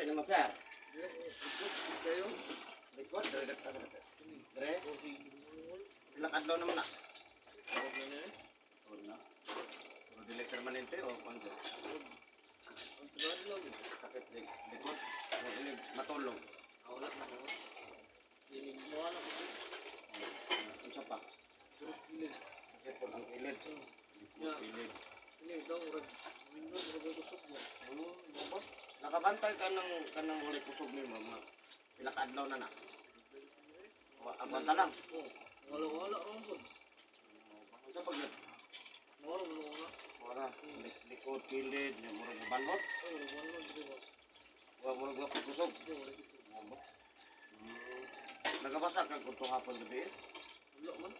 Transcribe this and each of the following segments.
ini mo sir. Kayo. Likod, dire. Ilang adlaw naman na. Oo na. Pero dili permanente o konjo. Sakit likod. O ini matulog. Wala na ako. Hindi mo alam ko. Unsa pa? Sakit po ang kilid. Kilid. Ini daw rag. Window rag kusog mo. Ba? Nakabantay ka ng uli kusog ni mama. Pila ka adlaw na na. Abanta lang. Wala ron po. Unsa pag Wala. likod kilid, murag banhot. Wala gwa kusog. Nagabasa ka kung hapon gabi. Wala man.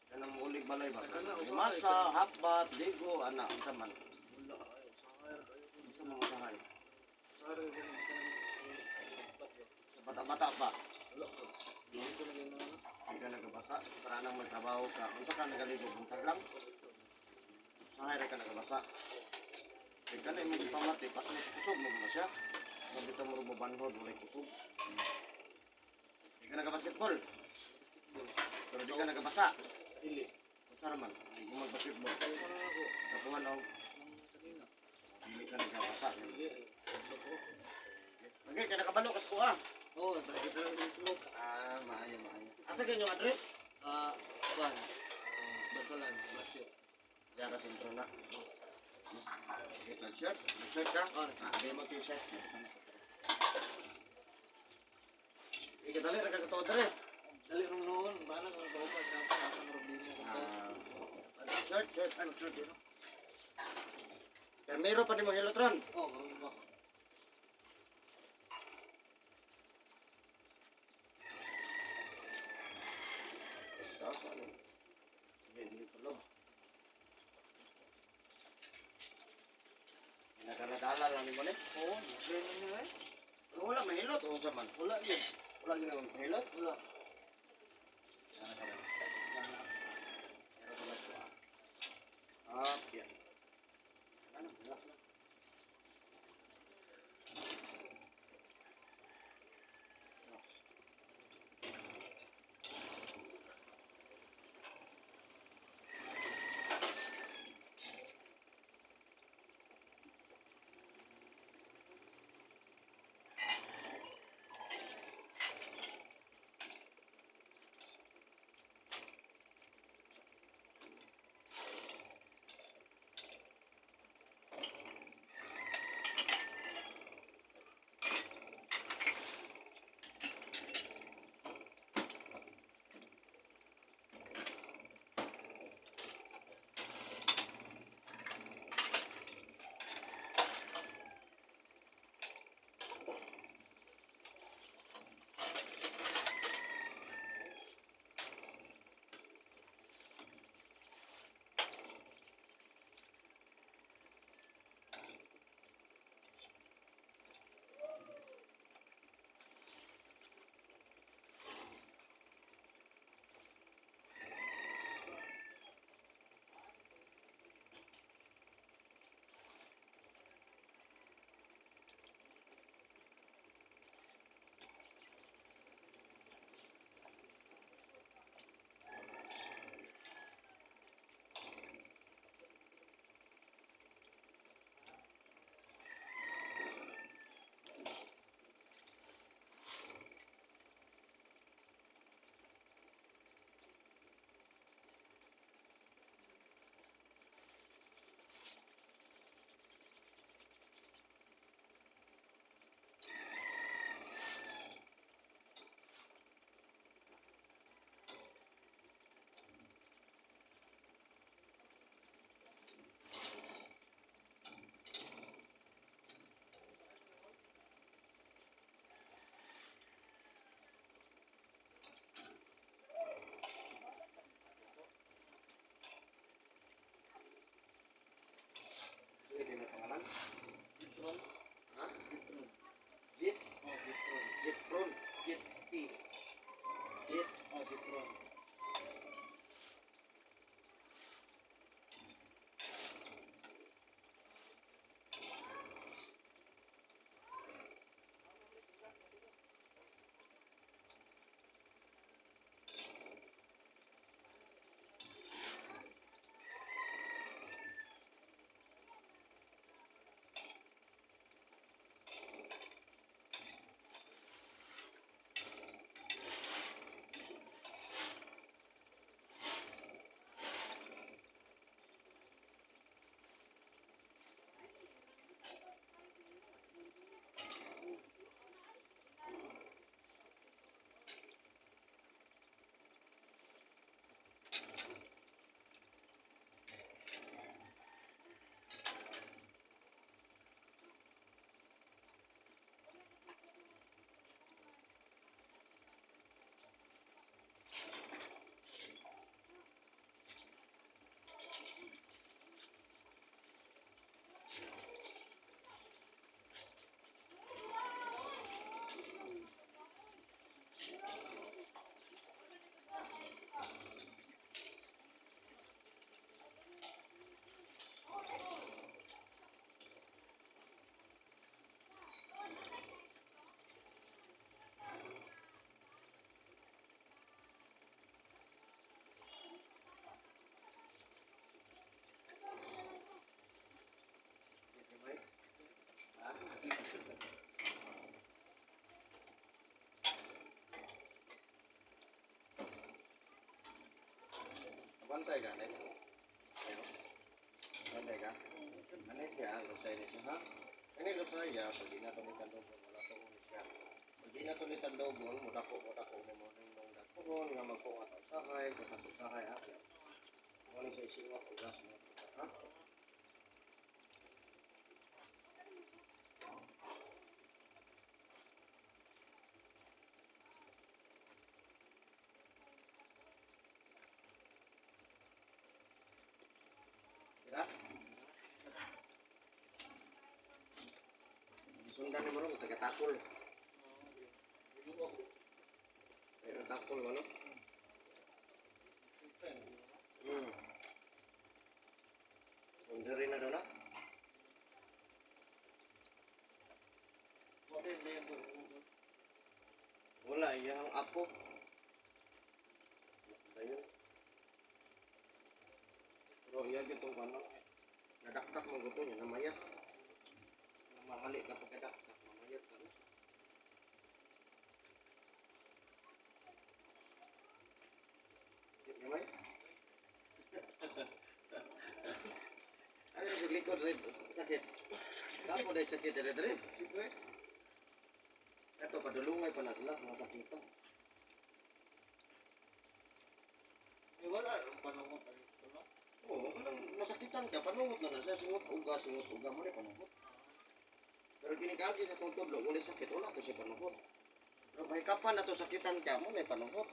Kanang ulig balay ba? Kana, Masa, hapbat, ligo, ana, unsa man. Wala ayo. Sahar ayo. Unsa man usahay? Sahar ayo. Sa bata-bata pa. Wala ko. Dito na gina na. Hindi ka nagabasa, para nang magtrabaho ka. Unsa ka nagaligo, buntag lang? Usahay ra ka nagabasa. Hindi ka na yung magpamati, pas mo kusog mo na siya. Mabita mo rin mabanhod, walay kusog. Hindi ka nagabasketball. Pero di ka nagabasa. Dili. Unsa raman? Hindi ko magbasketball. Tayo pa na ako. Kapungan o, Kanina. hindi ka nagabasa. Dili. Wala ko. Okay, kaya nakabalo ka sa kuha. Oh, tadi kita di sulok. Maayo. Asa ganyan yung address? Ban. Bansalan, Basyo. Diyan ka sentro na. Okay, nag-shirt? Nag-shirt ka? Hindi mo t-shirt. Ikadali, ka totoo dali. Dali nung noon, bana kung baupan na sa problema ko. Shirt. Ano shirt yun? Pero meron pa din mo Helotron. Oh, karon ba? Tapos ano? Hindi ko lang. Nagdala lang ni mo ni. Oo, training nila eh. Pero wala mahilot o sa man. Wala yun. Wala ginawang mahilot. Wala. Yan. Ano? Relax lang. Pantay ka, Nen. Ayun. Pantay ka. Ano siya? Lusay ni siya, ha? Ini lusay ya, pag di na ito nitandogon, wala ito mo siya. Pag di na ito nitandogon, mudako mo mo nung dakuhon, nga magpungat ang sahay, kapasok sahay, ha? Ano siya isingot, ugas mo. Ha? Kira? Sundan ni mo rin, taga-takol. Taga-takol mo, no? Sundan rin na doon, ha? Wala, yung apo. Ayun. Pero iya gitu ano. Nadaktak mo gusto niya, namayat. Mahali ka pagkadaktak, mamayat ka. Gamay? Ano yung likod rin? Sakit. Kapo dahil sakit rin. Ito, padulungay pa na sila, mga sakitan. Wala ang panungot ano? Oo, masakitan ka, panungot na siya, singot uga mo rin panungot. Pero kinikagi sa kong tudlo, ulit sakit, wala ko siya panungot. Pero may kapan na to sakitan ka mo, may panungot.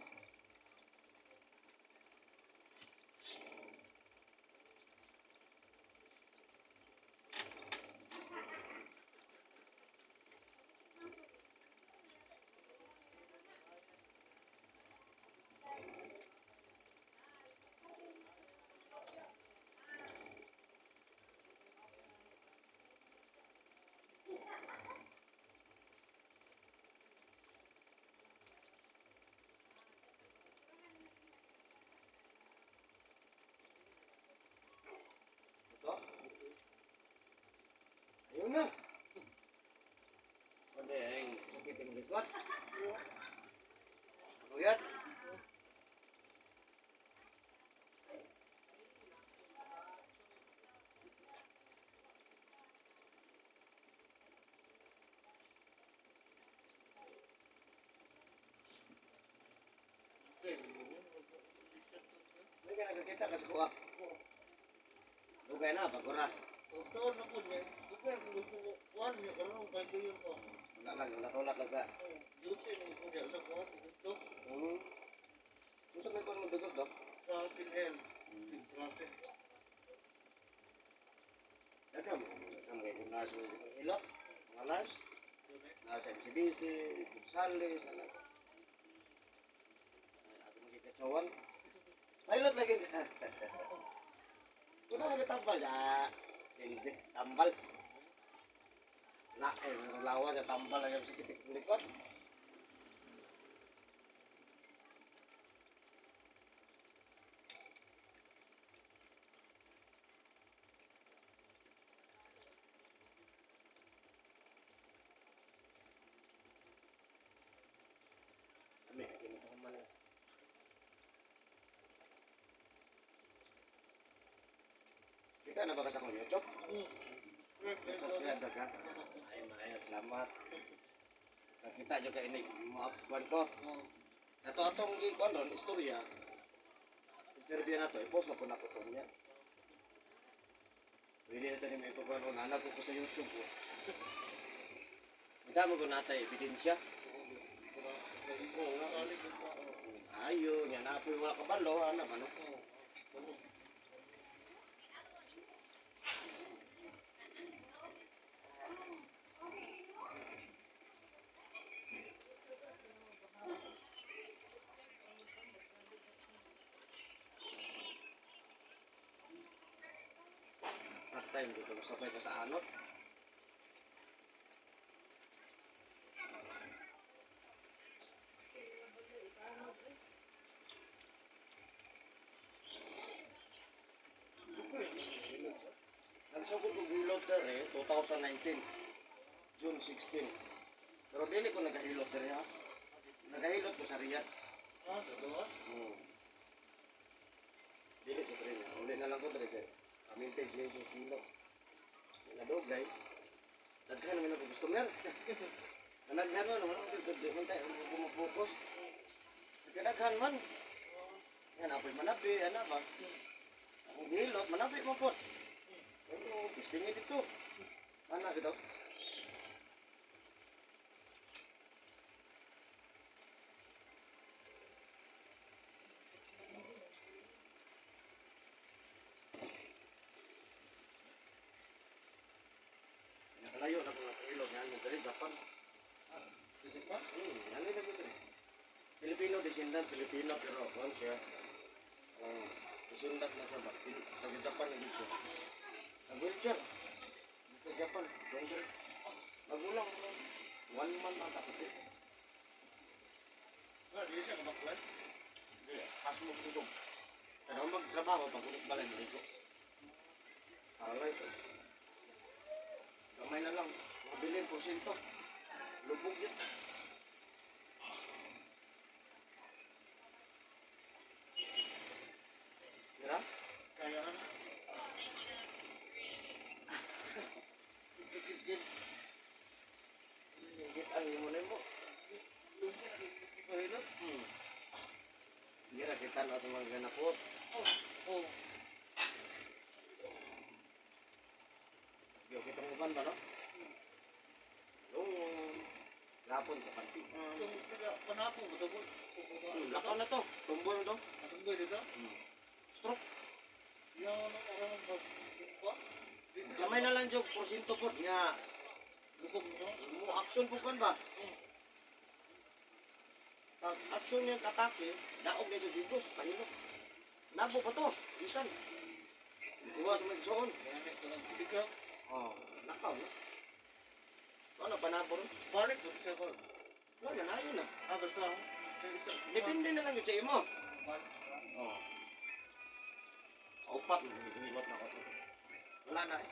Ito? Ayun na. Pwede ang sakit ang likod. Ano yan? Hindi ka nagkakita kasi kuha. Lugay na, pagkura. Totoo na po niya. Dugay mo gusto mo. Kuhan niya karoon kay Kuya ko. Wala lang, ulat-ulat lang sa. Duty mo po niya sa kuhan. Ito. Gusto may pang mabigot do? Sa Phil. Klase. Daga mo. Ang may gymnasium ng ilot. Mga nurse. Nasa MCBC, Kusali, sana. Ako magkikatsawan. Pilot lagi ka. Kuna magkatambal ya. Sindi, tambal. Na, lawa niya tambal lang yung sikitik ng likod. Kami, kinito ko man. Kita na ba ka sa YouTube? Subscribe ka. Ay, maayos, salamat. Kita juga ini maafkan ko. Ito atong gikon ron, istorya. Interview na to, i-post na po na ko to niya. Pwede na ito ni may ipagkaroon, anak ko sa YouTube ko. Kita mo ko natay ebidensya. Ayun, yan na po yung mga kabalo, ano. At time dito, sabay ko sa anot. Nagsugod ko gilot dere 2019, June 16. Pero dili ko nagahilot dere ha. Nagahilot ko sa Riyadh. Totoo? Dili ko rin. Uli na lang ko rin. Aming page na yung kilo. Nadugay. Daghan naman ako customer. Nagano naman ako gud man tayo pumupokus. Kadaghan man. Yan apoy manapi ana ba. Ang hilot manapi mo po. Oh, pistingi dito. Ana gito. Nakalayo na po ng ilog yan. Dari Japan. Japan? Ano na dito? Filipino descendant, Filipino pero kung siya descendant na siya ba? Taga Japan na dito. Nag-wheelchair. Sa Japan. Dongger. Magulang. 1 month ang kapatid. Hindi siya kamaklan. Pas mo susog. Kaya magtrabaho pag ulit balay dito. Alay siya. Gamay na lang. Mabilin porsyento. Lubog yun. Mira? Kaya ano? Higit ang imunin mo. Mahirap. Hindi na kita na sa mga ganapos. Oh. Yung kitang uban ba, no? Yung lapon sa panti. Panapong ba ito po? Lakaw na to. Tumbol na to. Atumbay dito? Stroke. Yung ano ba? Gamay na lang yung porsyento po nga. Lukog mo? Mo action po kan ba? Pag action niya katake, daog na siya dito sa kanino. Nabo pa to. Bisan. Iwas mo igsoon. Gamit ko ng tibigak. Oh, lakaw. No? Ano pa na po rin? Balik ko siya ko. Wala na yun na. Basta. Depende na lang yung sa'yo mo. Balik. Oo. Upat, hihilot na ko to. Wala na eh.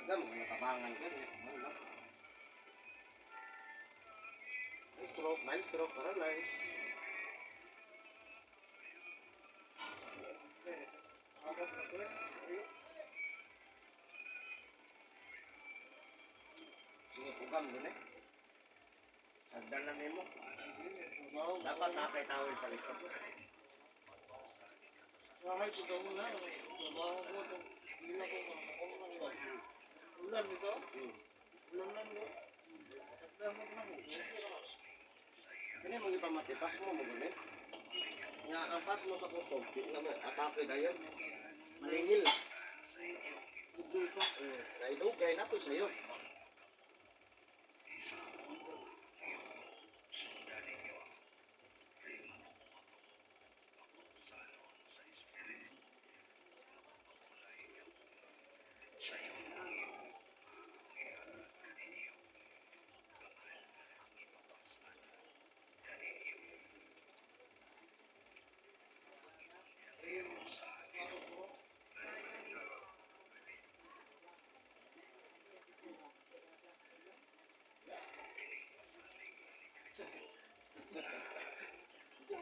Agam, mga tabangan ko. Wala. Mind stroke, paralyzed. Sige, pugam din eh. Sagdan lang mo. Dapat nakay-tawid sa likod. Bahay ko daw na. Trabaho ko ito. Hindi na ko makakulang ba. Ulan nito? Ulan lang mo. Sagdan mo na mo. Kani mo ipamati, pas mo mo gani. Nga ang pas mo sa kusog, di na mo atake dayon. Malingil. Bugol pa. Naidugay na po sa'yo.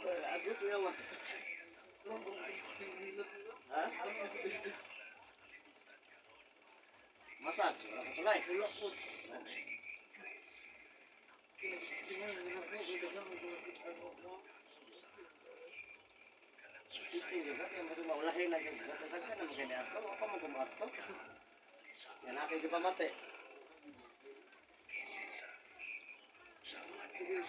Agut mo yung ha? Massage, wala ka salay. Wala ko. Tingnan nila ko. Testing juga, kaya mo maulahin na yung gata-sagda na magani ato. Wala pa mo kumato. Yan natin yung pamate. Sige.